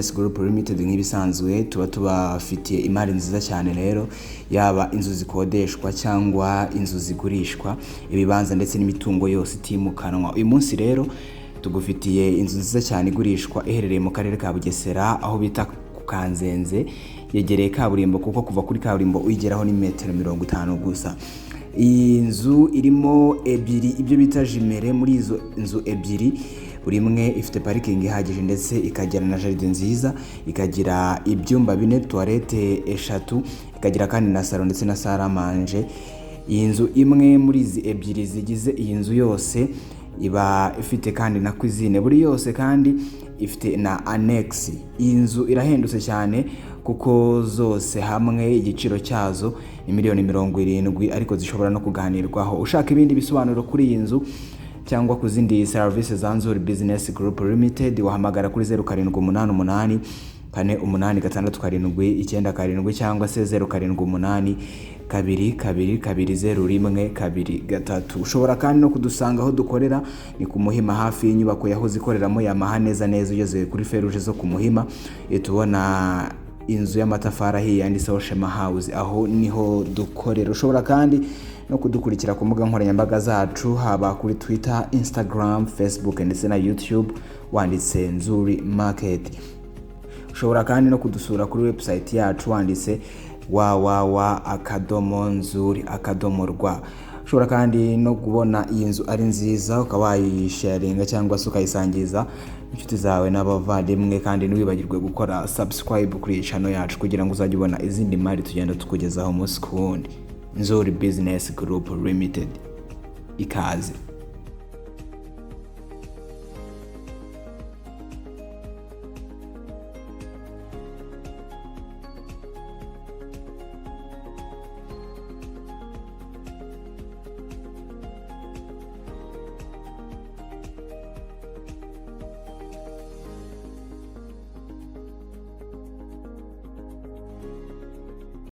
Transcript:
Business Group Limited, nk'ibisanzwe tuba tubafitiye imari nziza cyane rero, yaba inzu zikodeshwa cyangwa inzu zigurishwa, ibibanza ndetse n'imitungo yose itimukanwa. Uyu munsi rero tugufitiye inzu nziza cyane igurishwa, iherereye mu karere ka Bugesera, aho bita ku Kanzenze. Yegereye kaburimbo, kuko kuva kuri kaburimbo uyigeraho ni metero 50 gusa. Iyi nzu irimo ebyiri, ibyo bita jumelles. Muri izo nzu ebyiri, buri imwe ifite parikingi ihagije ndetse ikagira na jardin nziza, ikagira ibyumba bine, toilette eshatu, ikagira kandi na salon ndetse na salle à manger. Iyi nzu imwe muri izi ebyiri zigize iyi nzu yose iba ifite kandi na cuisine. Buri yose kandi ifite na annexe. Iyi nzu irahendutse cyane, kuko zose hamwe igiciro cyazo ni miliyoni 70, ariko zishobora no kuganirwaho. Ushaka ibindi bisobanuro kuri iyi nzu cyangwa ku zindi serivisi za Nzuri Business Group Limited, wahamagara kuri 0788486797 cyangwa se 0782220123. Ushobora kandi no kudusanga aho dukorera, ni ku Muhima, hafi y'inyubako yahoze ikoreramo Yamaha, neza neza ugeze kuri feruje zo ku Muhima tubona inzu y'amatafari ahiye yanditseho Shema House, aho niho dukorera. Ushobora kandi no kudukurikira ku mbuga nkoranyambaga zacu, haba kuri Twitter, Instagram, Facebook ndetse na YouTube, wanditse Nzuri Market. Ushobora kandi no kudusura kuri website yacu, wanditse www.nzuri.rw. Ushobora kandi no kubona iyi nzu ari nziza, ukaba wayisharinga cyangwa se ukayisangiza inshuti zawe n'abavandimwe. Kandi ntiwibagirwe gukora subscribe kuri iyi channel yacu kugira ngo uzajye ubona izindi mari tugenda tukugezaho umunsi ku wundi. Nzuri Business Group Limited, ikaze.